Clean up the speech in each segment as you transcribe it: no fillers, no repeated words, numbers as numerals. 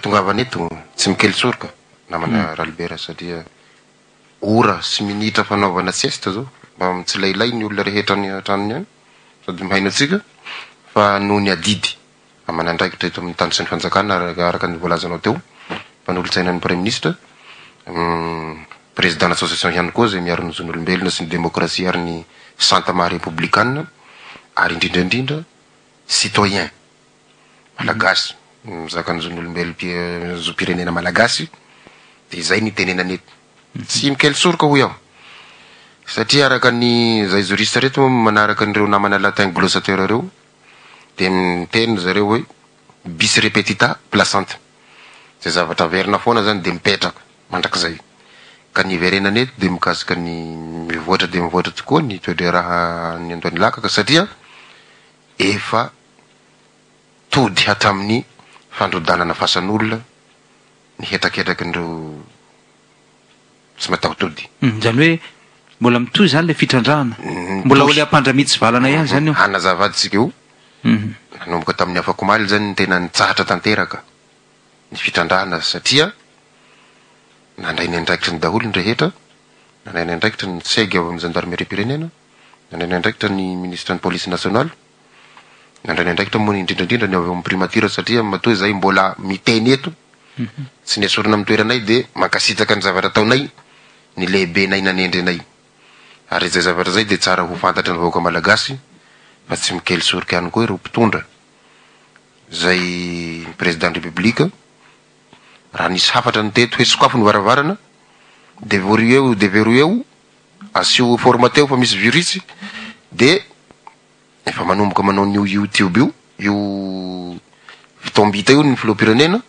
Ny ahatongavana eto tsy mikely soroka namana Ralibera satria ora sy minitra fanaovana sieste zao mba mitsilailay ny olona rehetra any an-tranony any sady mihaino antsika fa noho ny adidy aman'andraikitra eto amin'ny tany sy ny fanjakana araka ny voalazanao teo, mpanolotsaina ny Praiminisitra, Président association ihany koa izay miaro ny zon'olombelona sy ny demokrasia ary ny santa maha repoblikana ary indrindra indrindra citoyen malagasy mizaka ny zon'olombelom zom-pirenena malagasy dia izay ny itenenana eto. Tsy mikely soroka hoy aho satria araka ny izay juriste reto moa manaraka an'ireo namana latin glossateur ireo dia miteny ry zareo hoe bis repetita placente, izay zavatra averina foana zany dia mipetraka mandrakizay. Ka ny hiverenana eto dia mikasika ny mivoatra dia mivoatra tokoa ny toe-draharaha any Andohanilakaka satria efa tody hatramin'ny fandrodanana fasan'olona ny hetraketrakin'ireo tsy mataho-tody. Izany hoe mbola mitohy izany ilay fitrandrahana? Mbola Mitohy. olea mpandra-mitsivalana ihany izany io? Hanazava azy tsika io. Nanomboka tamin'ny afak'omaly izany ny tena nitsahatra tanteraka ny fitrandrahana satria nandray ny andraikitry ny daholo ny rehetra, nandray ny andraikitry ny seg ao amin'ny zandarimeriam-pirenena, nandray ny andraikitra ny minisitry ny polisy nasionaly, nandray ny andraikitra moa indrindra indrindra ny avy ao amin'ny primature satria matoa izay mbola miteny eto, tsy nesorina amin'ny toeranay dia mankasitraka ny zavatra ataonay ny lehibenay nanendry anay. Ary izay zavatra izay dia tsara ho fantatry ny vahoaka malagasy fa tsy mikely soroka ihany koa ireo mpitondra izay ny président ny république raha nisy hafatra ny teto hoe sokafo ny varavarana deverrouilleo deverrouilleo asio formateo fa misy virus dia efa manomboka manao an'io youtube io, io fitaom-bita io ny filoham-pirenena,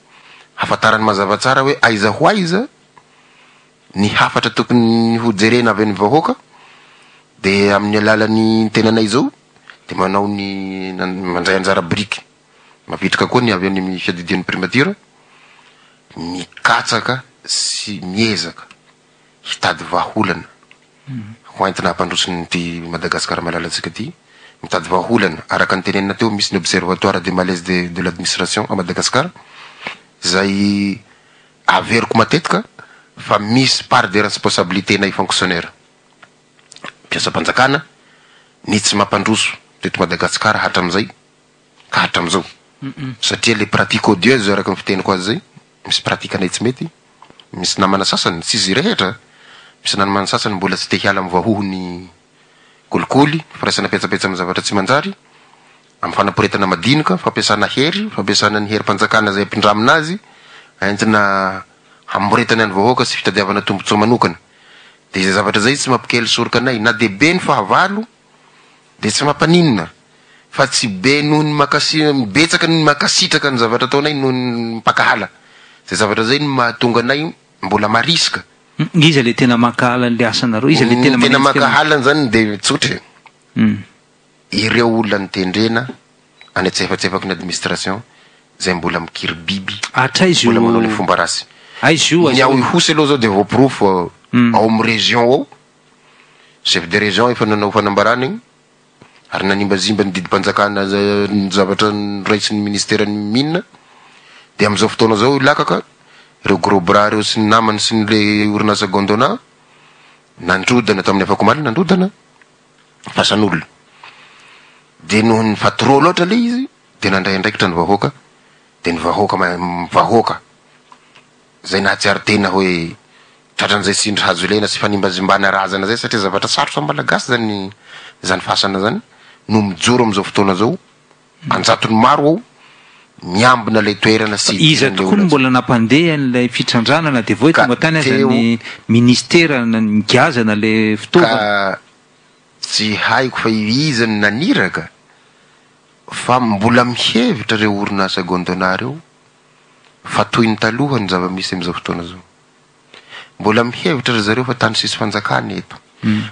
hahafantarany mazava tsara hoe aiza ho aiza ny hafatra tokony ho jerena avy amin'ny vahoaka, dia amin'ny alalan'ny tenanay izao dia manao ny mandray anjara biriky mavitrika koa ny avy any amin'ny fiadidian'ny primature, mikatsaka sy miezaka hitady vahaolana ho entina hampandroso an'ity Madagasikara malalantsika ity, mitady vahaolana araka ny tenenina teo, misy ny observatoire des malaises de de l'administration à Madagascar izay averiko matetika fa misy part de responsabilité-nay fonctionnaire mpiasam-panjakana ny tsy mampandroso teto Madagasikara hatramizay ka hatramizao satria le pratique odieuse araka ny fiteniko azy zay, misy pratique anay tsy mety, misy namana sasany, tsy izy rehetra, misy namana sasany mbola tsy te hiala amin'ny vahohon'ny kolikoly, firaisana petsapetsa amin'ny zavatra tsy manjary, amin'ny fanaporetana madinika, fampiasana hery, fampiasana ny herim-panjakana izay ampindramina azy, entina hamoretana ny vahoaka sy fitadiavana tombontsoa manokana. Dia izay zavatra izay tsy mampikely soroka anay, na dia be ny fahavalo, dia tsy mampaninona fa tsy be noho ny makasi betsaka ny mankasitraka ny zavatra ataonay noho ny mpankahala, zay zavatra zay no mahatonga anay mbola marisika. Iza le tena mankahala an'le asanareo? Iza le Ny tena tena manenjika anareo? mankahala an'izany dia tsotra e, ireo olona notendrena any antsefatsefaky ny administration zay mbola mikiry biby, Hatraiza mbola manao io le fomba ratsy. Aiza io Ny aiza ao io? Ihosy aloha zao dia voaporofo ao amin'ny région ao, Chef de région efa nanao fanambarana igny ary nanimbazimba ny didim-panjakana ny zavatra noraisin'ny ministeran'ny mines dia amin'izao fotoana izao ilakaka ireo gros bras ireo sy ny namany sy ny le orinasa Gondona nandrodana tamin'ny afakomaly nandrodana fasan'olona dia noho ny fa trop loatra le izy dia nandray andraikitra ny vahoaka dia ny vahoaka vahoaka izay nahatsiaro tena hoe tratran'izay tsindry hazo lena sy fanimbazimbana razana zay satria zavatra sarotra amin'ny Malagasy zany zany fasana zany no mijoro amin'izao fotoana zao anjatony maro ao miambina ilay toerana sy Iza hidiran'ilay tokoa no olona mbola nampandeha an'ilay fitrandrahana dia vao hoe Ka tonga tany aza teo ny ministera nigiazana ilay fitaovana? Ka tsy haiko fa iza no naniraka fa mbola mihevitra ireo orinasa Gondona ireo fa toy ny taloha ny zava-misy amin'izao fotoana izao. Mbola mihevitra ry zareo fa tany sisy fanjakana eto.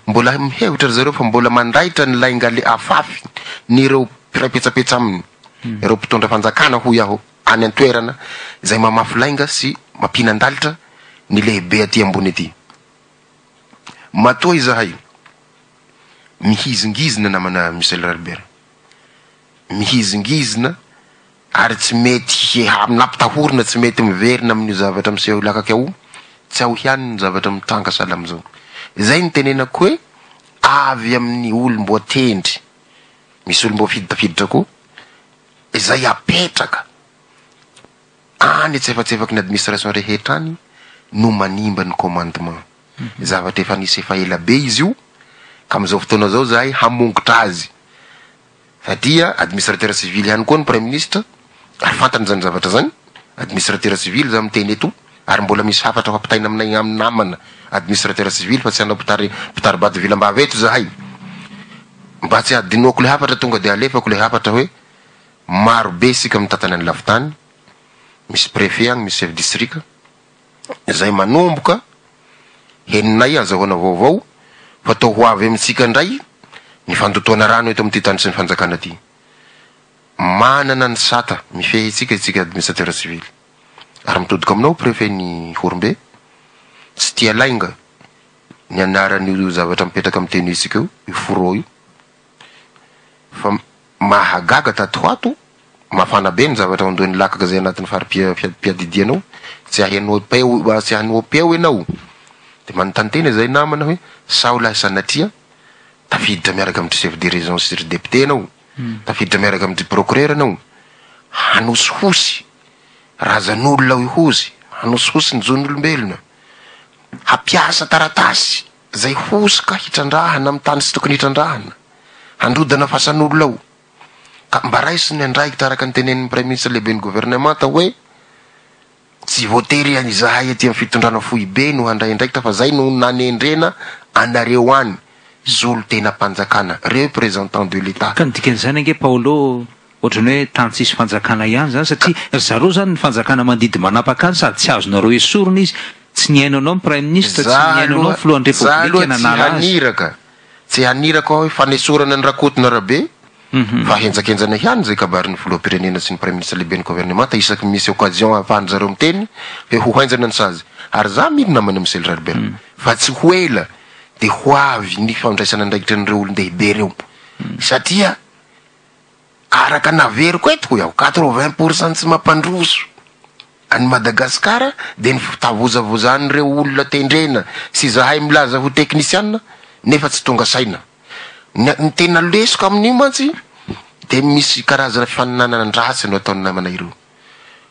Mbola mihevitra ry zareo fa mbola mandaitra ny lainga le afafy ny ireo mpiray petsapetsa aminy, ireo mpitondra fanjakana hoy aho any an-toerana izay mamafy lainga sy mampihinan-dalitra ny lehibe aty ambony aty. Matoa izahay mihizingizina namana Michel Ralibera, mihizingizina. Ary tsy mety nampitahorina tsy mety miverina amin'io zavatra miseho Ilakaka io, tsy ao ihany ny zavatra mitranga sahala amin'izao. Izay no tenenako hoe avy amin'ny olom-boatendry, misy olom-boafidy tafiditra koa, izay apetraka any antsefatsefaky ny administration rehetra any no manimba ny commandement. Zavatra efa nisy efa ela be izy io, ka amin'izao fotoana izao izahay hamongotra azy. Satria administrateur civil ihany koa ny praiminisitra ary fantany izany zavatra izany, administrateur civil za miteny eto ary mbola misy hafatra ho ampitaina aminay amin'ny namana administrateur civil fa tsy hanao mpitari mpitari-bato vilam-bava eto izahay. Mba tsy hadinoako ilay hafatra tonga dia alefako ilay hafatra hoe maro be isika mitantana ny lafitany, misy préfet agny, misy chef district, izay manomboka henonay azahoana vaovao fa toa ho avy amintsika indray ny fandotoana rano eto amin'ity tany sy ny fanjakana ity. Manana ny sata mifehy antsika isika administrateur civil. Ary mitodika aminao préfet ny Ihorombe, tsy tia lainga ny anaran'io zavatra mipetraka amin'ny tenue tsika io, io fourreau io, fa Mahagaga tato ho ato, mafana be ny zavatra ao andohan'ny lakaka izay anatin'ny fari-piadidiana ao, tsy ahenoam-peo tsy ahenoam-peo ianao, dia manontany tena izay namana hoe sao lahy sanatria tafiditra miaraka amin-dry chef de région sy ry député ianao, tafiditra miaraka amin-dry procureur ianao, hanosihosy razan'olona ao Ihosy, hanosihosy ny zon'olombelona, hampiasa taratasy izay hosoka hitrandrahana amin'ny tany tsy tokony hitrandrahana. Handrodana fasan'olona ao. Ka mba raiso ny andraikitra araka ny tenenin'ny Praiminisitra lehiben'ny governemanta hoe tsy voatery izahay aty amin'ny fitondrana foibe no handray andraikitra fa zay no nanendrena anareo any solontenam-panjakana, représentant de l'Etat. Ka ny dikan'izany ange Paolo ohatran'ny hoe tany tsisy fanjakana ihany zany satria ry zareo zany ny fanjakana mandidy manapaka any sady tsy azonareo esorina izy, tsy nihaino anao ny Praiminisitra, tsy Za nihaino anao aloha ny filohan'ny za Repoblika aloha tsy nanala azy. haniraka Tsy haniraka aho hoe fanesorana an'i Rakotonarabe fa henjakenjana ihany izay kabarin'ny filoham-pirenena sy ny praiminisitra lehiben'ny governemanta isaky ny misy occasion ahafahan-dry zareo miteny hoe ho henjana ny sazy. Ary za mino namana Michel Ralibert fa tsy ho ela dia ho avy ny fandraisana andraikitra an'ireo olon-dehibe ireo satria araka naveriko eto hoy aho 80 pour cent tsy mampandroso An'i Madagasikara dia ny fitavozavozan'ireo olona tendrena sy izahay milaza ho teknisiana nefa tsy tonga saina. Ny ny tena lesoka amin'io mantsy dia misy karazana fifaninanan-dratsy no ataon'ny namana ireo.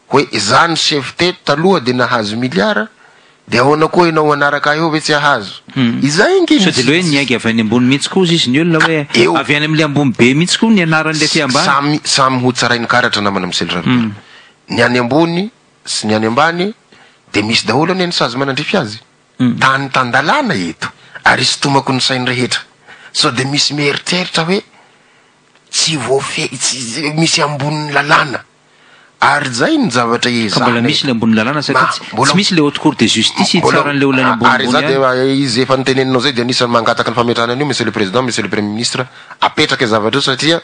Hoe izaho no chef teto taloha dia nahazo milliard dia ahoana koa ianao hanaraka ahy eo ve tsy hahazo? Izay ange Sao dia le hoe niainga avy any ambony mihitsy koa ozy izy ny olona Ka hoe eo avy any amin'ilay ambony be mihitsy koa ny anaran'ilay aty ambany. Samy samy ho tsarain'ny karatra namana Michel Rajoelina. Ny any ambony sy ny any ambany dia misy daholo anie ny sazy manandrify azy. Tany tan-dalàna eto ary isintomako ny sain'ny rehetra. Sao dia misy mieritreritra hoe tsy voafehy, tsy misy ambonin'ny lalàna. Ary izay ny zavatra Ka mbola ezahana misy eto. le ambonin'ny lalàna satria Ma, tsy mbola tsy misy le haute cour de justice mbola hitsaran'le olona any ary ambonimbony za any. dia izy efa noteneninao zay dia anisan'ny mangataka ny fametrahana an'io Monsieur le Président, Monsieur le Premier Ministre, apetraka io zavatra io satria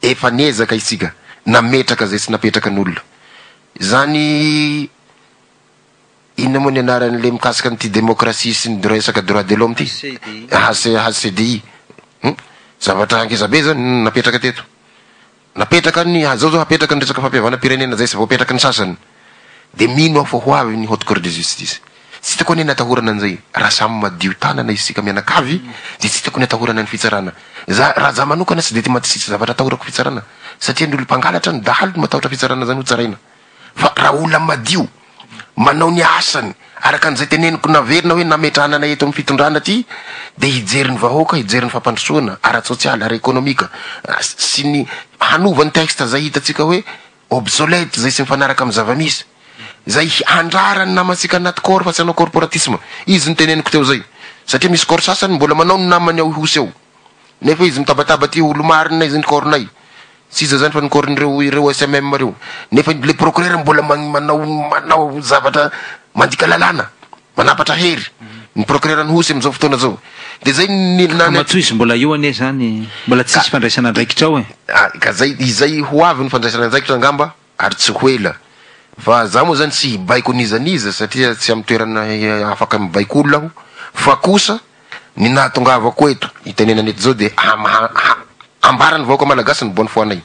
Efa niezaka isika nametraka izay tsy napetraka ny olona. Izany inona moa ny anaran'ilay mikasika an'ity demokrasia sy ny resaka droit de l'homme ity? HCDI. Hum? Zavatra ngeza be izany no napetraka teto. Napetraka ny, zao zao hapetraka ny resaka fampihavanam-pirenena izay tsy voapetraky ny sasany. Dia mino aho fa ho avy ny haute cour de justice. Tsy hitako anie ny atahorana an'izay. Raha samy madio tanana isika mianakavy dia tsy hitako ny atahorana ny fitsarana. Za, raha za manokana tsy dia tia tsisy zavatra atahorako fitsarana satria ny olo mpangalatra, ny dahalo no matahotra fitsarana zany ho tsaraina. Fa raha olona madio, manao ny asany araka an'izay teneniko naverina hoe nametrahana anay eto amin'ny fitondrana aty dia hijery ny vahoaka, hijery ny fampandrosoana ara-tsosialy, ara-ekonomika sy ny hanova ny texte izay hitantsika hoe Obsolète izay tsy mifanaraka amin'ny zava-misy. Izay handrara ny namantsika anaty corps fa tsy hanao corporatisme. Izy no teneniko teo izay. Satria misy corps sasany mbola manao ny namany ao Ihosy ao. Nefa izy mitabataba aty olo-marina izy ny corps-nay. Tsy iza izany fa ny corps-n'ireo ireo SMM ireo. Nefa le procureur mbola manao manao zavatra mandika lalàna. Manapatra hery ny procureur an'Ihosy amin'izao fotoana izao. Dia izay ny Ka matoa izy mbola eo anie izany, mbola tsy hisy fandraisana andraikitra ao e. Ka zay, izay ho avy ny fandraisana andraikitra angamba ary tsy ho ela. Fa za moa zany tsy hibaiko n'iza n'iza satria tsy amin'ny toerana afaka mibaiko olona aho fa kosa ny nahatongavako eto hitenenana eto izao dia ambara ny vahoaka malagasy ny bonne foi-nay.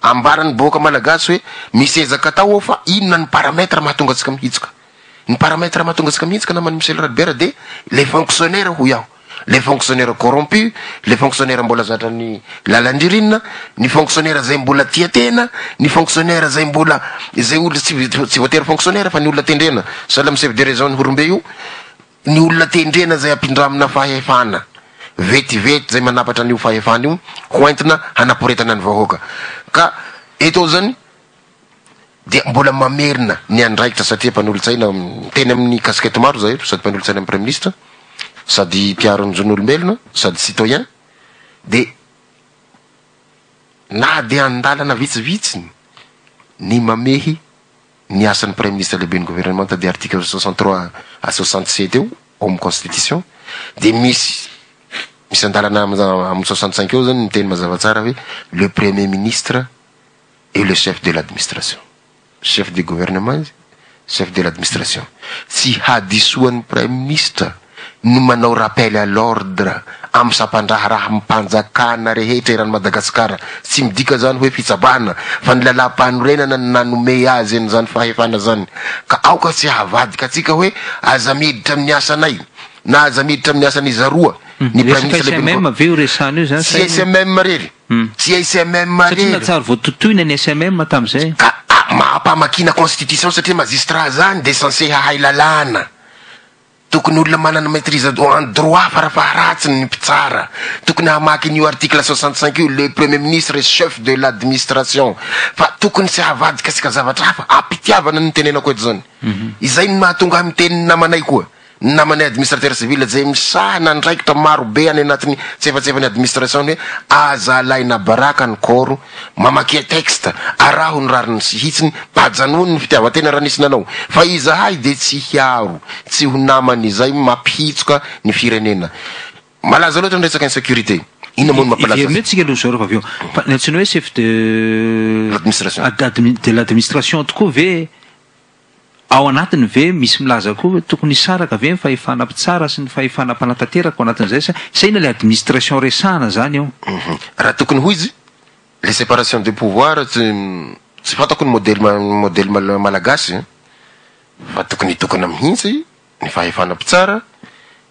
Ambaran'ny vahoaka malagasy hoe misy ezaka atao ao fa inona ny paramètre mahatonga antsika mihitsoka. Ny paramètre mahatonga antsika mihitsoka naman'i Michel Ralibera dia les fonctionnaires hoy aho. Les fonctionnaires corrompus, les fonctionnaires mbola zatra ny lalan-dririnina, ny fonctionnaire izay mbola tia tena, ny fonctionnaire izay mbola izay olona tsy tsy voatery fonctionnaire fa ny olona tendrena, sahala amin'ny chef de région ny Horombe io, ny olona tendrena izay ampindramina fahefana vetivety izay manapatra an'io fahefana io ho entina hanaporetana ny vahoaka. Ka eto zany dia mbola mamerina ny andraikitra satria mpanolotsaina miteny amin'ny casquette maro zahay eto, sady mpanolotsaina amin'ny praiminisitra, sady mpiaro ny zon'olombelona, sady citoyen, dia na dia andalana vitsivitsy ny mamehy ny asan'ny praiminisitra lehiben'ny governemanta dia article 63 à 67 eo ao amin'ny constitution dia misy misy andalana amin'ny 65 eo zany miteny mazava tsara hoe le premier ministre est le chef de l'administration, chef du gouvernement izy, chef de l'administration. Tsy hadisoan'ny praiminisitra no manao rappel à l'ordre amin'ny sampandraharaham-panjakana rehetra eran'i Madagasikara. Tsy midika izany hoe fitsabahana fa ny lalàm-panorenana no nanome azy an'izany fahefana izany. Ka aoka tsy hahavadika antsika hoe aza miditra amin'ny asanay na aza miditra amin'ny asan'izy aroa ny Resaka praiminisitra lehiben'ny SMM ve io resahana io izany sa Tsy inona? SMM irery. Tsy SMM Satria irery. nahatsiaro voatotoina ny SMM tamin'izay. Ka maha-mpamakina constitution satria magistrat zany de censé hahay lalàna. Tokony olona manana maitrise en droit farafaharatsiny ny mpitsara. Tokony hamaky an'io article 65 io, le premier ministre est chef de l'administration. Fa tokony tsy hahavadika antsika zavatra hafa. Am-pitiavana no itenenako eto zany. Izay no mahatonga ahy miteny ny namanay koa. Ny namanay administrateur civil izay misahana andraikitra maro be any anatin'ny tsefatsefan'ny administration ny hoe aza alaina baraka ny corps, mamakia texte, araho ny rariny sy hitsiny, ajanony ny fitiavan-tena raha nisy nanao. Fa izahay dia tsy hiaro, tsy ho naman'izay mampihitsoka ny firenena. Malaza loatra ny resaka insécurité. Inona moa no mampalaza Hiverina azy? eo tsika aloha Zoro fa avy eo. Fa ny antsoina hoe chef de L'administration. de l'administration tokoa ve Ao anatiny ve misy milaza koa hoe tokony hisaraka ve ny fahefana mpitsara sy ny fahefana mpanatanteraka ao anatin'izay sa sa inona ilay administration resahana zany eo? Raha tokony ho izy, le séparation de pouvoir tsy tsy fantako ny modèle modèle malagasy fa tokony hitokana mihitsy ny fahefana mpitsara,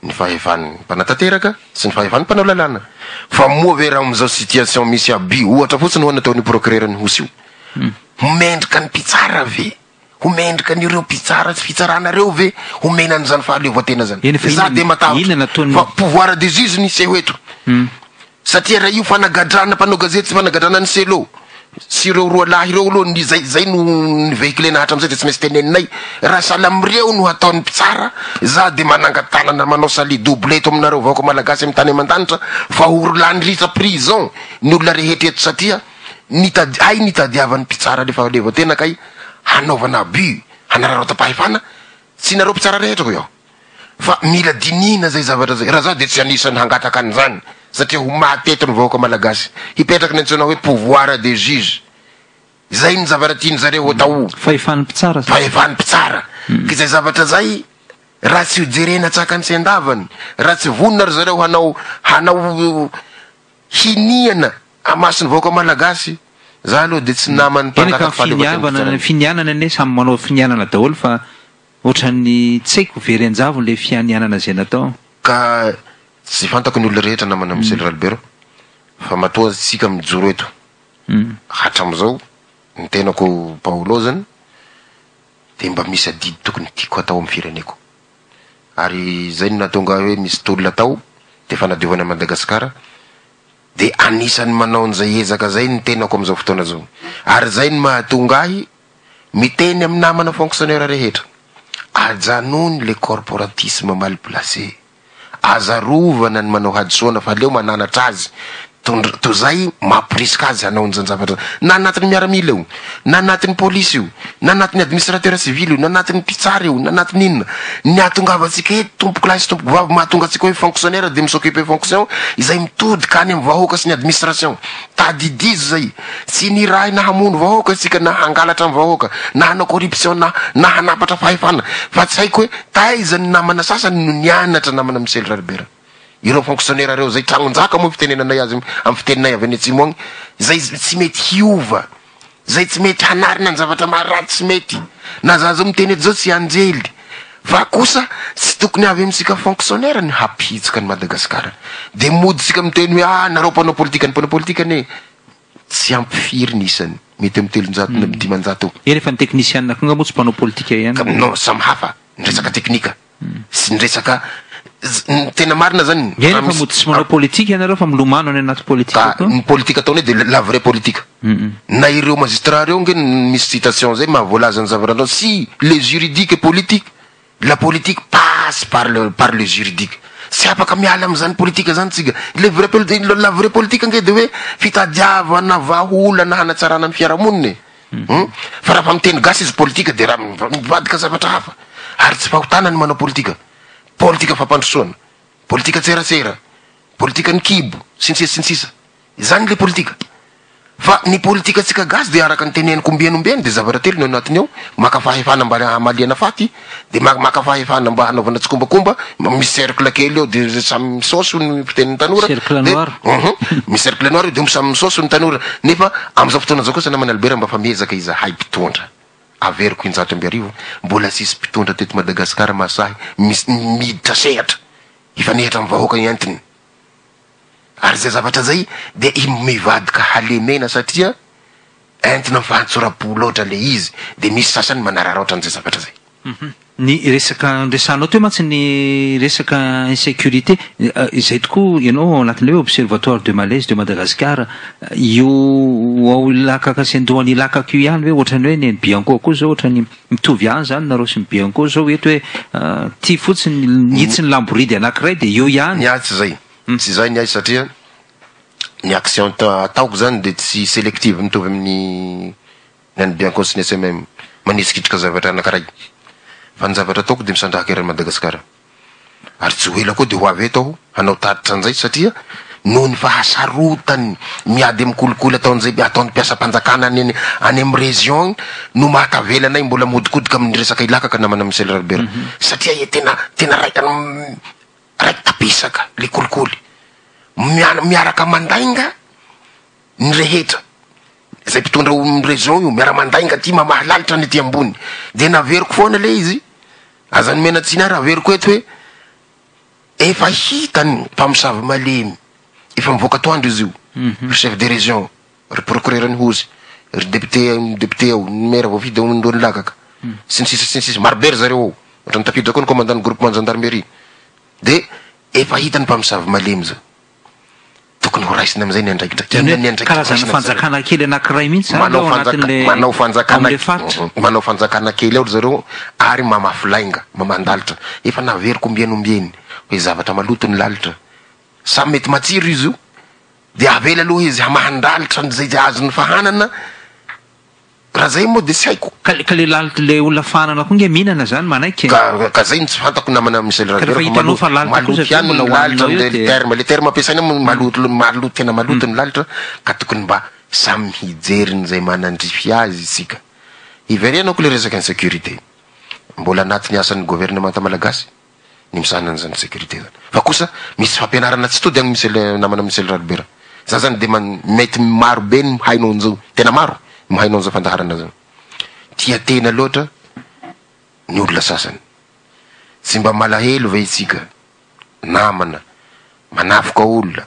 ny fahefan'ny mpanatanteraka sy ny fahefan'ny mpanao lalàna. Fa moa ve raha amin'izao situation misy abus ohatra fotsiny hoa nataon'io procureur ny Hosy io, ho mendrika ny mpitsara ve? Ho mendrika an'ireo mpitsara sy fitsarana ireo ve homena an'izany fahaleovantena zany? Eny fa Za inona dia matahotra inona nataon'ny fa pouvoir de juge ny hiseho eto. Satria raha io fanagadrana mpanao gazety sy fanagadrana an'i Cello sy ireo roa lahy ireo aloha ny zay zay no ni-vehiculena hatramin'izay dia tsy maintsy teneninay. Raha sahala amin'ireo no hataon'ny mpitsara, za dia mananga-tanana manao salut double eto aminareo vahoaka malagasy amin'ny tany aman-danitra fa ho lany ritra prison ny olona rehetra eto satria Nitady hay nitadiavan'ny mpitsara le fahaleovantena kay hanaovana abus hanararaotam-pahefana, tsy nareo mpitsara rehetra hoy aho fa mila dinihina zay zavatra zay, raha za de tsy anisan'ny hangataka an'izany satria ho maty eto ny vahoaka malagasy, hipetraka ny antsoina hoe pouvoir des juges, zay ny zavatra tian'zareo ho atao, Fahefan'ny mpitsara zany. Fahefan'ny mpitsara, ka izay zavatra zay raha tsy ho jerena tsakany sy andavany, raha tsy vonona ry zareo hanao hanao Hiniana amason'ny vahoaka malagasy, za aloha dia tsy naman'ny Eny ka mpangataka fahaleovantena finiavana fitsarana. finianana anie samy manao finianana daholo fa ohatran'ny tsy haiko very an-javony le fianianana izay natao. Ka tsy fantako ny olona rehetra namana Michel Ralibera fa matoa tsika mijoro eto hatramizao ny tenako Paolo zany dia mba misy adidy tokony tiako hatao amin'ny fireneko. Ary izay no nahatonga ahy hoe misy tolona atao dia fanadiovana an'i Madagasikara dia anisan'ny manao an'izay ezaka izay ny tenako amin'izao fotoana izao. Ary izay no mahatonga ahy miteny amin'ny namana fonctionnaire rehetra, ajanony le corporatisme mal placé. Aza arovana ny manao hadisoana fa aleo mananatra azy tondr tozay mamporisika azy hanao an'izany zavatra zany. Na anatin'ny miaramila io, na anatin'ny polisy io, na anatin'ny administrateur civil io, na anatin'ny mpitsara io, na anatin'ny inona. Ny ahatongavantsika eto tompokolahy sy tompokovavy mahatonga antsika hoe fonctionnaire dia mi-s'occuper fonction izay mitodika any amin'ny vahoaka sy ny administration. Tadidizo zay. Tsy nirahina hamono vahoaka isika na hangalatra ny vahoaka na hanao corruption na na hanapatra fahefana fa tsy haiko hoe taiza ny namana sasany no nianatra namana Michel Ralibera. Ireo fonctionnaire ireo izay tragnonjaka moa fitenenanay azy amin'ny fiteninay avy any atsimo agny izay tsy mety hiova. Zay tsy mety hanarina ny zavatra maharatsy tsy mety. Na za zao miteny eto zao tsy anjely. Fa kosa tsy tokony avy amintsika fonctionnaire ny hampihitsoka an'i Madagasikara. De mody tsika miteny hoe ah nareo mpanao politika, ny mpanao politika anie tsy ampy firy ny isany, mety amin'ny 300 na 500 eo. Eny fa ny teknisianina koa nga moa tsy mpanao politika ihany. Ka non samy hafa ny resaka teknika sy ny resaka ny tena marina zany. Eny fa mody tsy manao politika ianareo fa milomano any anaty politika koa. Ka ny politika ataonay de la vraie politique. Na ireo magistrat ireo ange misy citation zay mahavoalaza ny zavatra ataony si le juridique est politique, la politique passe par le par le juridique. Tsy afaka miala amin'izany politika zany tsika. Le vrai poli- la vraie politique ange de hoe fitadiavana vahaolana hanatsarana ny fiarahamonina e. Hum. Fa raha fa miteny gasy izy politika de raha mivadika zavatra hafa. Ary tsy fahotana ny manao politika. Politika fampandrosoana, politika tserasera, politika ny kibo, sy ny sisa sy ny sisa. Izany le politika. Fa ny politikantsika gasy dia araka ny teneniko ombieny ombieny dia zavatra telo no anatiny ao, maka fahefana mba hamaliana faty, dia maka fahefana mba hanaovana tsikombakomba, misy cercle kely eo dia samy misaosy hoy ny fitenin'ny tanora, Cercle noir. Misy cercle noir eo dia samy misaosy hoy ny tanora. Nefa amin'izao fotoana izao kosa namana Albert mba fa miezaka izahay mpitondra. Averiko 11, mbola tsisy mpitondra teto Madagasikara mahasahy miditra sehatra hifanehatra amin'ny vahoaka entiny. Ary izay zavatra izay dia mivadika halemena satria entina amin'ny fahantsoram-po loatra ilay izy, dia misy sasany manararaotra an'izay zavatra izay. Ny resaka noresahanao teo mantsy ny resaka insécurité, izay tokoa ianao ao anatin'ilay hoe observatoire de malaise de Madagascar, io ao Ilakaka sy andohan'Ilakaka io ihany ve ohatran'ny hoe ny an'i Bianco koa izao ohatran'ny mitovy ihany izany nareo sy ny Bianco izao eto hoe ity fotsiny itsy ny lamboridy anankiray dia io ihany. Ny ahy tsy izay, tsy izay ny ahy satria ny action ataoko izany dia tsy sélective mitovy amin'ny ny an'ny Bianco sy ny SMM manitsikitsika zavatra anankiray fa ny zavatra ataoko dia misandrahaka eran'i Madagasikara ary tsy ho ela koa dia ho avy eto aho hanao tatitra an'izay satria noho ny fahasarotany miady amin'ny kolikoly ataon'izay ataon'ny mpiasam-panjakana any any amin'ny région no mahatavela anay mbola mihodinkodika amin'ny resaka Ilakaka namana Michel Ralibera satria e tena tena raika raiki-tapisaka le kolikoly miaraka mandainga ny rehetra izay mpitondra ao amin'ny région io miara-mandainga aty mamaha lalitra ny aty ambony dia naveriko foana le izy aza nomena tsiny ahy raha averiko eto hoe efa hita ny mpamosavy malemy efa mivoaka atoandro izy io ry chef de région ry procureur ny hosy ry député député ao ny maire voafidy ao Andohanilakaka sy ny sisa sy ny sisa marobe ry zareo ao ohatran'ny tafiditra koa ny commandant ny groupement gendarmerie dia efa hita ny mpamosavy malemy zao Tokony ho raisina amin'izay ny andraikitra. Izany Inona ny hoe andraikitra karazana raisina amin'izay? fanjakana kely anankiray mihitsy izany Manao ao fanjaka- anatin'ilay manao ao fanjakana amin'ilay faritra. manao fanjakana kely ao ry zareo ary mamafy lainga, mamandalitra. Efa naveriko ombieny ombieny hoe zavatra maloto ny lalitra. Samy mety matsiro izy io, dia avela aloha izy hamahan-dalitra an'izay azony fahanana. Raha zay moa de tsy haiko. Ka ka le lalitra le olona fahanana koa nge mihinana zany manaiky e. Ka ka zay no tsy fantako namana Michel Ka rehefa Rajoelina fa hitanao malo fa lalitra kosa maloto ve ihany mbola ny lalitra hohaninao eo le de. terme le terme ampiasaina moa maloto maloto tena maloto ny lalitra ka tokony mba samy hijery ny zay manandrify azy isika. Hiverenako le resaka insécurité. Mbola anatin'ny asan'ny governemanta malagasy ny misahana an'izany sécurité zany. Fa kosa misy fampianarana tsy tody agny Michel namana Michel Ralibera. Za zany de man mety maro be ny mihaino an'zao, tena maro ny mihaino an'zao fandaharana zao. Tia tena loatra ny olona sasany. Tsy mba malahelo ve isika namana manafoka olona,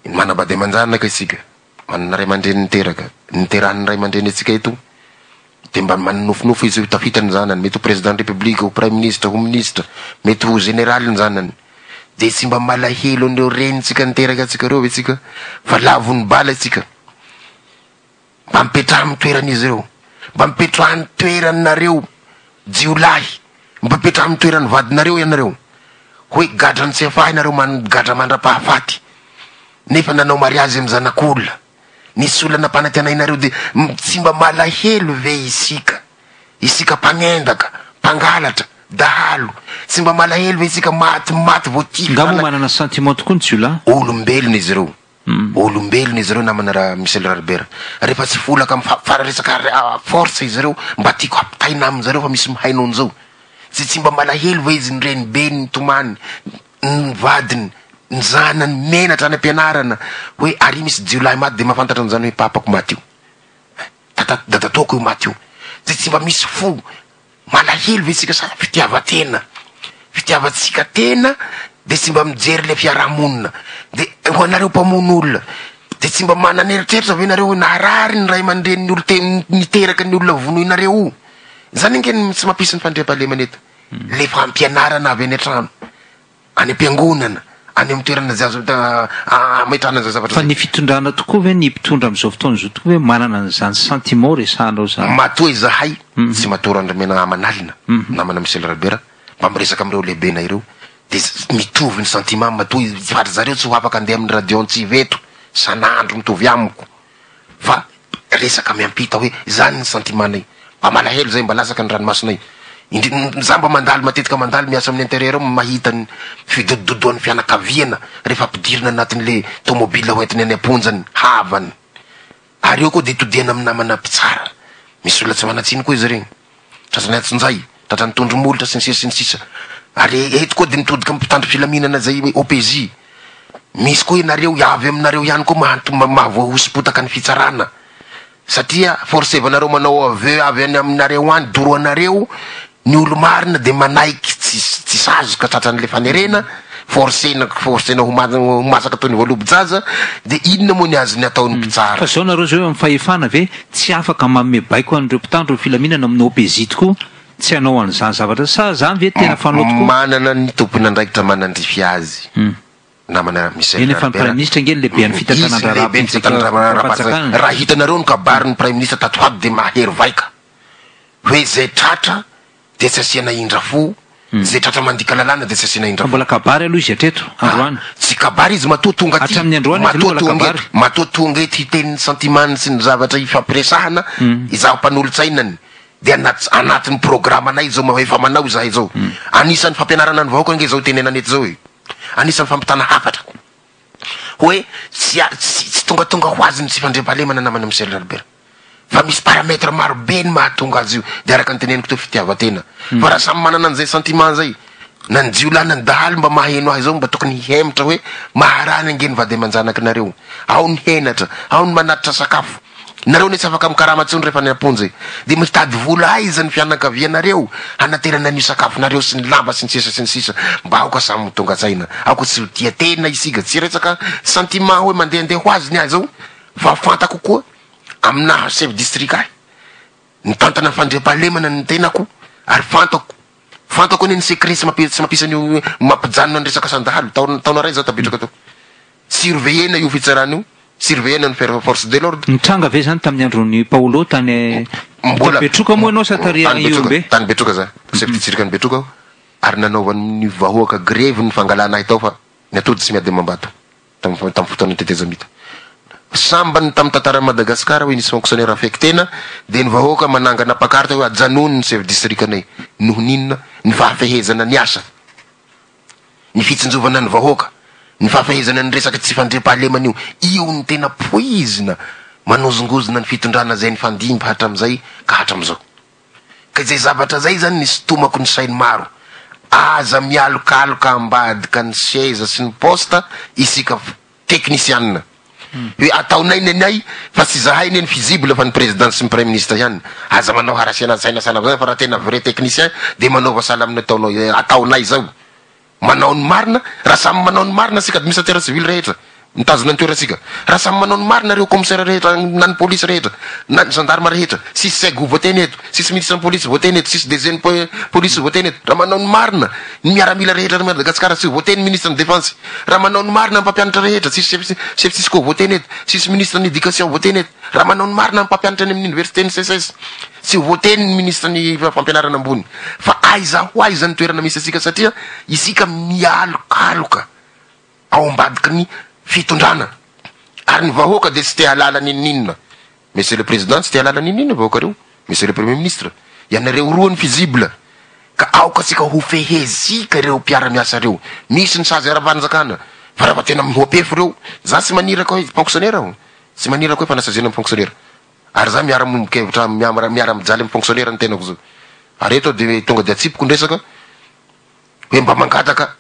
manambady aman-janaka isika, manana ray aman-dreny niteraka, niterahan'ny ray aman-dreny antsika eto dia mba manonofinofy izy ho tafita ny zanany, mety ho président ny république, ho praiminisitra, ho minisitra, mety ho général ny zanany, dia tsy mba malahelo an'ireo renintsika niteraka antsika ireo ve tsika fa lavon'ny bala isika, mba mipetraha amin'ny toeran'izy ireo, mba mipetraha ny toeranareo jiolahy, mba mipetraha amin'ny toeran'ny vadinareo ianareo, hoe gadran'ny Tsiafahy nareo man- gadra mandra-pahafaty, nefa nanao mariazy amin'ny zanak'olona. Nisy olona nampanantenainareo dia tsy mba malahelo ve isika? Isika mpagnendaka, mpangalatra, dahalo. Tsy mba malahelo ve isika maty maty voatifitra Nga moa manana sentiment tokoa ny jiolahy? Olombelona izy ireo. Olombelona izy ireo namana ra Michel Ralibera. Rehefa tsy folaka am fa resaka force izy ireo mba tiako hampitaina aminjareo fa misy mihaino an'izao. Tsy tsy mba malahelo ve izy ny renibeny nitomany ny vadiny, ny zanany menatra any am-pianarana hoe ary misy jiolahy maty dia mahafantatra an'izany hoe papako maty io. Dada dadatoako io maty io. Dia tsy mba misy fo malahelo ve tsika sa fitiavan-tena? Fitiavantsika tena dia tsy mba mijery le fiarahamonina. Dia ho anareo mpamono olona dia tsy mba manana eritreritra ve nareo hoe naharary ny ray aman-drenin'ny olon-te- niteraka ny olona vonoinareo io? Zany ange no tsy mampisy ny fandriampahalemana eto. Le fampianarana avy any an-trano. Any am-piangonana, any amin'ny toerana izay azo ametrahana an'izay zavatra Fa izay. ny fitondrana tokoa ve, ny mpitondra amin'izao fotoana izao tokoa ve manana an'izany sentiment resahanao izany? Matoa izahay tsy matoa Randriamena aman'alina, namana Michel Rabera, mba miresaka amin'ireo lehibenay ireo, dia mitovy ny sentiment matoa fa ry zareo tsy ho afaka handeha amin'ny radio antsiva eto san'andro mitovy amiko. Fa resaka miampita hoe zany ny sentiment-nay. Mba malahelo zay, mba latsaka ny ranomasonay. Indri-, za mba mandalo matetika mandalo miasa amin'ny intérieur ao mahita ny fidodododoan'ny fianakaviana rehefa ampidirina anatin'le tomobile ho entiny any am-ponja ny havany. Ary eo koa dia itodihana amin'ny namana mpitsara. Misy olona tsy manan-tsiny koa izy ireny. Tratran'ny antsonjay, tratran'ny tondro molotra sy ny sisa sy ny sisa. Ary eto koa dia mitodika amin'ny mpitandro filaminana izay OPJ. Misy koa ianareo, avy aminareo ihany koa mahavoahoso-potaka ny fitsarana. Satria forcevanareo manao aveu avy any aminareo any, doroanareo, ny olo-marina dia manaiky tsy tsy sazy ka tratran'ilay fanerena, forcena forcena ho ho masaka toy ny voalobo-jaza, dia inona moa ny azony ataon'ny mpitsara? Fa zao nareo zao eo amin'ny fahefana ve tsy afaka manome baiko an'ireo mpitandro ny filaminana amin'ny OPJ tokoa tsy hanao an'izany zavatra sa zany ve tena fanao tokoa? Manana ny tompon'andraikitra manandrify azy namana Michel Eny fa ny Ralibera. praiminisitra ange no lehiben'ny Izy no lehiben'ny fitantanan-draharaham-panjakana. Raha hitanareo ny kabarin'ny praiminisitra tato ho ato dia mahery vaika hoe izay tratra dia tsy asiana indra fo, izay tratra mandika lalàna dia tsy asiana indra Fa fo. mbola kabary aloha izy hatreto, androany. Tsy kabary izy matoa tonga aty, Hatramin'ny androany izy matoa aloha mbola tonga kabary. eto, matoa tonga eto hiteny ny sentiment-ny sy ny zavatra ifampiresahana, izaho mpanolotsainany dia anaty anatin'ny programanay izao efa manao izahay izao. Anisan'ny fampianarana ny vahoaka ange izao itenenana eto izao e. Anisan'ny fampitana hafatra hoe tsy tsy tsy tongatonga ho azy ny tsy fandriampahalemana namana Michel Ralibera. Fa misy paramètre maro be ny mahatonga azy io, dia araka ny teneniko teo fitiavan-tena. Fa raha samy manana an'izay sentiment zay, na ny jiolahy na ny dahalo mba maheno ahy zao mba tokony hihemotra hoe maharany ange ny vady aman-janakinareo. Ao ny henatra, ao ny manatitra sakafo. Nareo anie tsy afaka mikarama intsony rehefa any am-ponja e. Dia mitady vola aiza ny fianakavianareo hanaterana an'io sakafonareo sy ny lamba sy ny sisa sy ny sisa. Mba aoka samy ho tonga tsaina. Aoka tsy ho tia tena isika. Tsy resaka sentiment hoe mandehandeha ho azy ny ahy zao fa fantako koa Amin'ny naha chef district ahy, nitantana ny fandriampahalemana ny tenako ary fantako, fantako anie ny secret tsy mampi- tsy mampisy an'io mampijanona ny resaka sandalo, taona taona iray zaho tapetraka tao. Surveiller-na io fitsarana io, surveiller-na ny fer- force de l'ordre. Nitranga ve izany tamin'ny andron'i Paolo tany Mbola Betroka moa ianao sa tary tany Betroka, Ihorombe? tany Betroka za, chef district-n'i Betroka aho ary nanaovan'ny vahoaka grevy ny fangalana ahy tao fa ny atody tsy miady amam-bato. Tamin'ny tamin'ny fotoanan'ny tetezamita. Sambany tamin'ny tantaran'i Madagasikara hoe nisy fonctionnaire affecté-na dia ny vahoaka manangana pancarte hoe ajanony ny chef district-nay. Noho ny inona? Ny fahafehezana ny asa, ny fitsinjovana ny vahoaka, ny fahafehezana ny resaka tsy fandriampahalemana io. Io no tena poizina manozongozona ny fitondrana izay nifandimby hatramin'izay ka hatramin'izao. Ka izay zavatra izay izany nisintomako ny sain'ny maro. Aza mialokaloka ambadika ny seza sy ny poste isika teknisianina. Hoe ataonay ny anay fa tsy izahay anie ny fusible fa ny président sy ny praiministre ihany. Aza manao harasiana saina sahala amin'izany fa raha tena vrai technicien dia manaova sahala amin'ny ataonao ataonay izao. Manao ny marina, raha samy manao ny marina isika administrateur civil rehetra, mitazona ny toerantsika, raha samy manao ny marina ireo commissaire rehetra na ny police rehetra, na ny gendarme rehetra, tsisy seg voateny eto, tsisy ministre ny police voateny eto, tsisy DG ny police voateny eto, raha manao ny marina ny miaramila rehetra eto Madagasikara tsy voateny ministre ny defense, raha manao ny marina ny mpampianatra rehetra, tsisy chef chef cisco voateny eto, tsisy ministre ny education voateny eto, raha manao ny marina ny mpampianatra any amin'ny université ny SECES. Tsy voateny ny ministre ny fampianarana ambony fa aiza ho aiza ny toerana misy antsika satria isika mialokaloka ao ambadiky ny fitondrana ary ny vahoaka dia tsy te halala n'inon'inona. Monsieur le président tsy te halala n'inon'inona vahoaka reo, monsieur le premier ministre ianareo roa ny fusible ka aoka tsika ho fehezika ireo mpiara-miasa reo. Misy ny sazy ara-panjakana fa raha tena mihoa-pefy reo, za tsy maniraka hoe fonctionnaire aho, tsy maniraka hoe fanasaziana ny fonctionnaire. Ary za miara miombon-kevitra miara miara mijaly amin'ny fonctionnaire ny tenako zao. Ary eto aho de tonga de atsipiko ny resaka hoe mba mangataka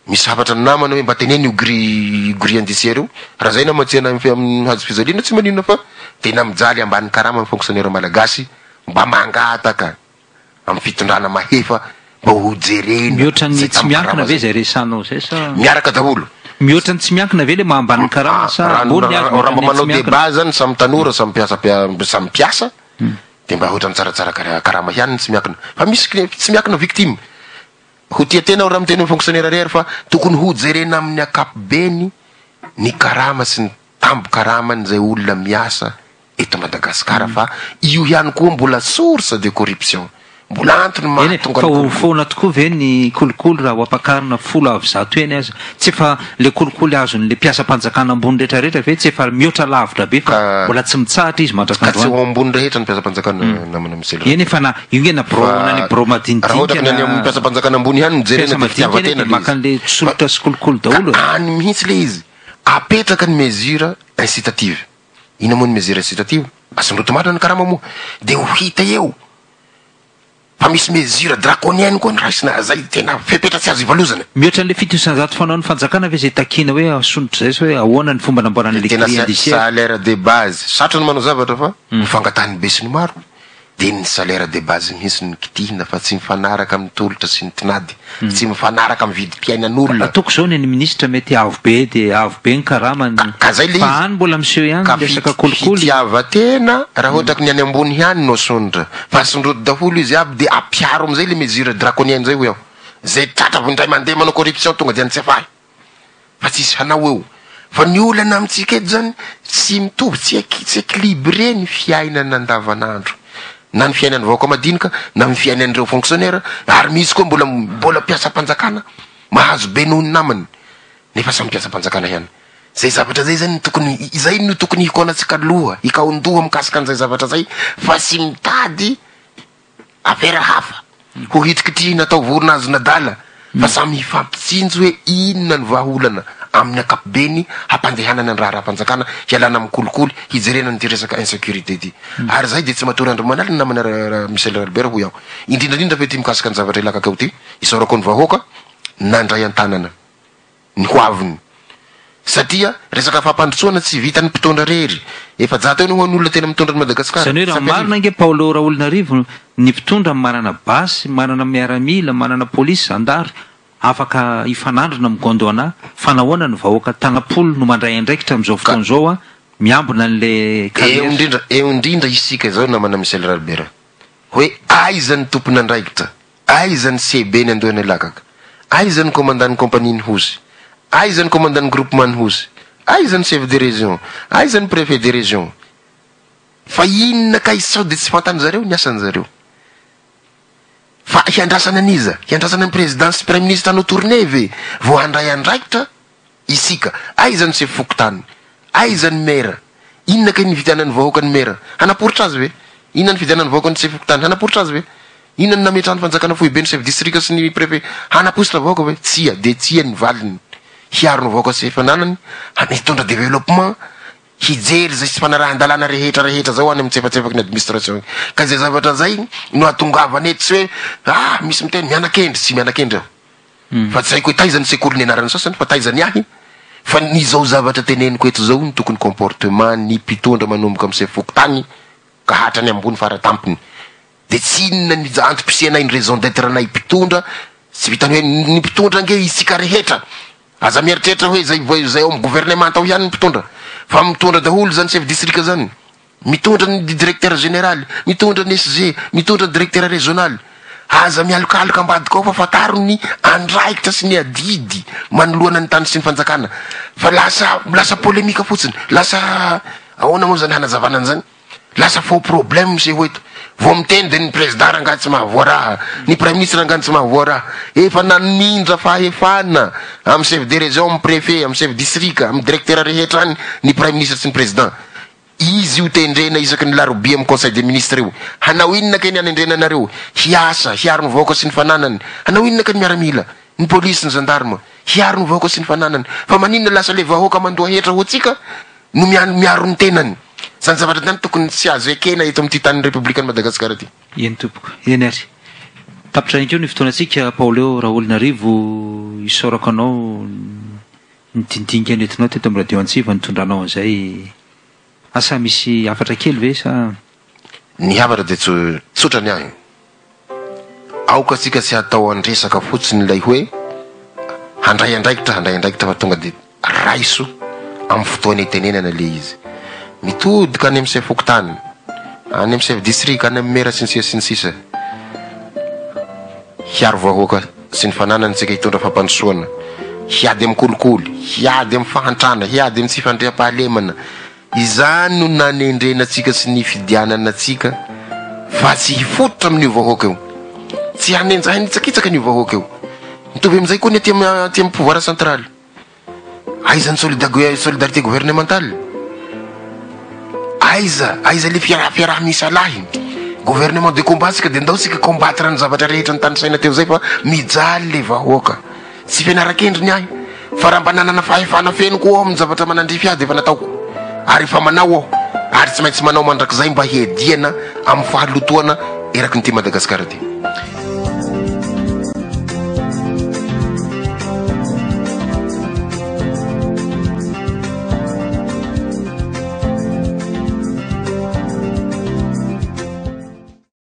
Misy hafatra ny namana hoe mba teneno io grille io grille indiciaire io, raha zay namatsiana amin'ny hazo fijaliana tsy maninona fa tena mijaly ambany karama ny fonctionnaire malagasy, mba mangataka amin'ny fitondrana mahefa mba ho jerena Mihoatra ny zay tsy miankina tambin-karama ve zay. zay resahanao zay sa? Miaraka daholo. Mihoatra ny tsy miankina ve le maha ambany karama sa Raha ambony ny azy raha mihoatra mba ny tsy manao miankina? débat zany samy tanora samy mpiasa samy mpiasa dia mba ohatran'ny tsaratsara karama ihany ny tsy miankina fa misy tsy miankina victime. Ho tia tena aho raha miteny hoe fonctionnaire irery fa tokony ho jerena amin'ny ankapobeny ny karama sy ny tambin-karaman'izay olona miasa eto Madagasikara fa io ihany koa mbola source de corruption, mbola antony Eny e, mahatonga fa ny ho kolikoly. foana tokoa ve ny kolikoly raha ho ampakarina folo avy zato eny aza? Tsy efa le kolikoly azon'le mpiasam-panjakana ambony rehetra rehetra ve tsy efa mihoatra lavitra be fa Ka mbola tsy mitsahatra izy ka tsy mandrak'androany? ho ambony rehetra ny mpiasam-panjakana namana Michel Eny e, fa na io nge na birao na ny Fa birao raha ohatra madinidinika ka ny any amin'ny na mpiasam-panjakana ambony ihany no jerena mpiasa dia madinika anie fitiavan-tena dia le maka izy. an'le Fa tsolotra sy kolikoly ka daholo e. any mihitsy le izy. Apetraka ny mesure incitative. Inona moa ny mesure incitative? Asondroto marina ny karama moa dia ho hita eo fa misy mesure draconienne koa ny raisina zay tena fepetra tsy azo ivalozana. Mihoatra an'le 107 fanaon'ny fanjakana ve zay takiana hoe asondrotra zay sa hoe ahoana ny fomba namboarana Dia le tena grille indiciaire? salaire de base. Sarotra ny manao zavatra fa ny fangatahan'ny besinimaro dia ny salaire de base mihitsy no kitihina fa tsy mifanaraka amin'ny tolotra sy ny tinady, tsy mifanaraka amin'ny vidim-piainan'olona. Ataoko zao ny an'ny minisitra mety avo be dia avo be ny karamany Ka, ka zay le fa izy. any mbola miseho ihany Ka ny resaka kolikoly. fitiavan-tena raha ohatra ka ny any ambony ihany no asondrotra fa asondroto daholo izy aby dia ampiaro amin'izay le mesure draconienne zay hoy aho. Zay tratra vao indray mandeha manao corruption tonga dia any Tsiafahy. Fa tsisy hanao eo. Fa ny olana amintsika eto zany tsy mitovy, tsy tsy équilibré ny fiainana andavanandro. Na ny fiainan'ny vahoaka madinika, na ny fiainan'ireo fonctionnaire, ary misy koa mbola mbola mpiasam-panjakana mahazo be noho ny namany, nefa samy mpiasam-panjakana ihany. Zay zavatra zay zany no tokony, izay no tokony hikaonantsika loha, hikaon-doha mikasika an'izay zavatra zay, fa tsy mitady Afera hafa, ho hitrikitrihina atao vorona azon'adala fa samy hifampitsinjo hoe inona ny vahaolana amin'ny ankapobeny hampandehanana ny raharaham-panjakana hialana amin'ny kolikoly, hijerena an'ity resaka insécurité ity. Ary izahay dia tsy matory andro aman'alina namana Michel Ralibera hoy aho. Indrindra indrindra fa ity mikasika ny zavatra ilakaka eo ity, isaorako ny vahoaka nandray an-tanana. ny ho aviny satria resaka fampandrosoana tsy vitan'ny mpitondra rery, 400 eo no ho ny olona tena mitondra an'i Madagasikara, Izany hoe tsy raha ampy marina arivo. ange Paolo Raholinarivo, ny mpitondra manana basy, manana miaramila, manana polisy, zandary, afaka hifanandrina amin'ny Gondwana, fa nahoana ny vahoaka tanam-polo no mandray andraikitra amin'izao Ka fotoana izao an, miambina an'ilay eo carrière. indrindra, eo indrindra isika izao namana Michel Ralibera, hoe aiza ny tompon'andraikitra Aiza ny CB ny Andohanelakaka? Aiza ny commandant ny compagnie ny Hosy? Aiza ny commandant ny groupement ny Hosy? Aiza ny chef de région? Aiza ny préfet de région? Fa inona kay sao dia tsy fantany zareo ny asany zareo? Fa hiandrasana an'iza? Hiandrasana ny président sy praiminisitra hanao tournée ve vao handray andraikitra Isika, aiza ny sefo fokontany? Aiza ny maire? Inona kay ny nividianan'ny vahoaka ny maire? Hanaporitra azy ve? Inona ny fividianan'ny vahoaka ny sefo fokontany? Hanaporitra azy ve? Inona ny nametrahan'ny fanjakana foibe ny chef district sy ny préfet? Hanapositra vahoaka ve? Tsia, dia tsia ny valiny. Hiaro ny vahoaka sy fananany, hitondra développement, hijery izay tsy fanarahan-dalàna rehetra rehetra zao any amin'ny tsefatsefaky ny administration. Ka izay zavatra izay no ahatongavana eto, tsy hoe ah misy miteny miana-kendry, tsy miana-kendry aho. Fa tsy haiko hoe taiza ny sekoly nianaran'ny sasany fa taiza ny ahy fa ny izao zavatra teneniko eto izao no tokony comportement ny mpitondra manomboka amin'ny sefo fokontany ka hatrany ambony faratampony de tsy inona ny antom-pisianay ny raison d'etre nay mpitondra tsy vitan'ny hoe ny mpitondra ange isika rehetra aza mieritreritra hoe zay zay ao amin'ny gouvernemanta ao ihany ny mpitondra fa mitondra daholo zany chef district zany Mitondra ny directeur général, mitondra ny SG, mitondra ny directeur régional. Aza mialokaloka ambadika ao fa fantaro ny andraikitra sy ny adidy manoloana ny tany sy ny fanjakana. Fa lasa lasa polémique fotsiny, lasa ahoana moa zany hanazavana an'izany? Lasa faux problème miseho eto. Vao miteny dia ny président rangahy tsy mahavoa raha, ny praiminisitra rangahy tsy mahavoa raha. Efa namindra fahefana amin'ny chef de région, amin'ny préfet, amin'ny chef district, amin'ny directeur rehetra any ny praiminisitra sy ny président. Izy io tendrena isaky ny larobia amin'ny conseil des ministres io. Hanao inona kay ny hanendrena anareo? Hiasa, hiaro ny vahoaka sy ny fananany. Hanao inona kay ny miaramila, ny polisy, ny gendarme? Hiaro ny vahoaka sy ny fananany. Fa maninona lasa le vahoaka mandoa hetra ho antsika no miaro ny tenany? Zany zavatra zany tokony tsy azo ekena eto amin'ity tanin'ny Repoblikan'i Madagasikara ity. Eny tompoko. Eny ary. Tapitra ihany koa ny fotoanantsika Paolo Raholinarivo, isaorako anao ny dinidinika nentinao teto amin'ny Radio Antsiva nitondranao an'izay. Asa misy hafatra kely ve sa? Ny hafatra dia tsotra ny ahy. Aoka tsika tsy hatao an-dresaka fotsiny ilay hoe handray andraikitra, handray andraikitra fa tonga dia raiso amin'ny fotoana itenenana ilay izy. Mitodika any amin'ny chef fokontany, any amin'ny chef district, any amin'ny maire sy ny sisa sy ny sisa. Hiaro vahoaka sy ny fananany tsika hitondra fampandrosoana, hiady amin'ny kolikoly, hiady amin'ny fahantrana, hiady amin'ny tsy fandriampahalemana. Izany no nanendrena antsika sy nifidianana antsika fa tsy hifototra amin'io vahoaka io. Tsy hanenja hanitsakitsaka an'io vahoaka io. Mitovy amin'izay koa ny aty aty amin'ny pouvoir central. Aiza ny solidarité gouvernementale? Aiza, aiza le fiaraha fiaraha-misalahy? Gouvernement de combat tsika de ndao tsika combattre ny zavatra rehetra notanisaina teo zay fa mijaly le vahoaka. Tsy fianaran-kendry ny ahy fa raha mba nanana fahefana feno koa aho amin'ny zavatra manandrify ahy dia efa nataoko ary efa manao aho ary tsy maintsy manao mandrakizay mba hiadiana amin'ny fahalotoana eraky ny ity Madagasikara ity.